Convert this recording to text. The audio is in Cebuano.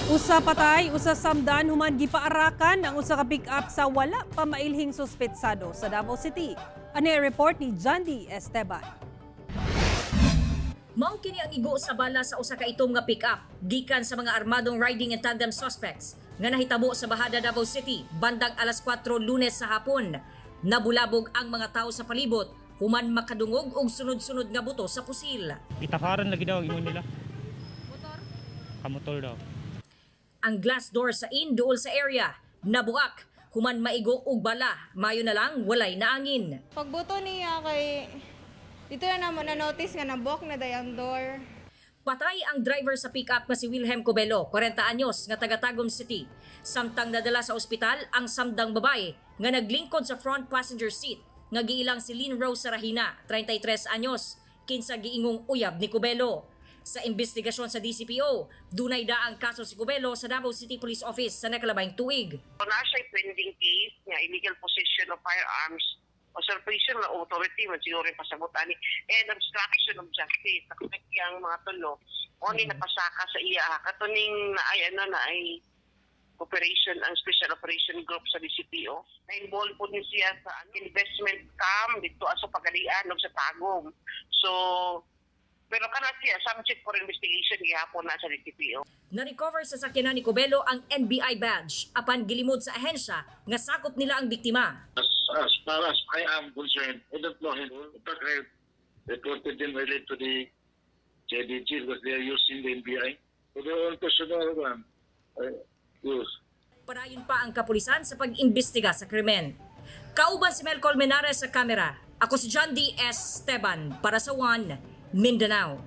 Usa patay, usa samdan human gipaarakan ang usa ka pick-up sa wala pa mailhing suspetsado sa Davao City. Ani ang report ni John D. Esteban. Mao kini ang igo sa bala sa usa ka itom nga pick-up gikan sa mga armadong riding in tandem suspects nga nahitabo sa Bahada, Davao City bandang alas 4 Lunes sa hapon. Nabulabog ang mga tao sa palibot human makadungog og sunod-sunod nga buto sa pusil. Gitafaran lagi daw ang ingon nila. Motor? Kamotol daw. Ang glass door sa inn duol sa area nabuak human maigo og bala, mayo na lang walay naangin. Pagbuto niya kay dito na namo na notice nga nabok na day ang door. Patay ang driver sa pick-up nga si Wilhelm Cobelo, 40 anyos, nga taga Tagum City. Samtang nadala sa ospital ang samdang babae nga naglingkod sa front passenger seat nga giilang si Lynn Rose Sarahina, 33 anyos, kinsa giingong uyab ni Cobelo. Sa investigasyon sa DCPO, dunay daang kaso si Cobelo sa Davao City Police Office sa nakalabayng tuig. So, naa siya pending case nga illegal possession of firearms, usurpation of authority man siguro yung pasabot ani, and obstruction of justice. Nakapit ang mga tulo o ni napasaka sa iya katuning na ay ano na ay operation ang Special Operation Group sa DCPO. Na-involved po din siya sa investment scam dito sa Pagadian ug sa Tagum. So pero kana siya subject for investigation gihapon na sa DCPO. Na-recover sa sakyanan ni Cobelo ang NBI badge apan gilimod sa ahensya nga sakop nila ang biktima. As far as I am concerned, I don't know him. In fact, I reported him really to the JDG because they are using the NBI. So they all personal one use. Padayon pa ang kapulisan sa pag-imbestiga sa krimen. Kauban si Mel Colmenares sa kamera. Ako si John D. Esteban para sa One Mindanao.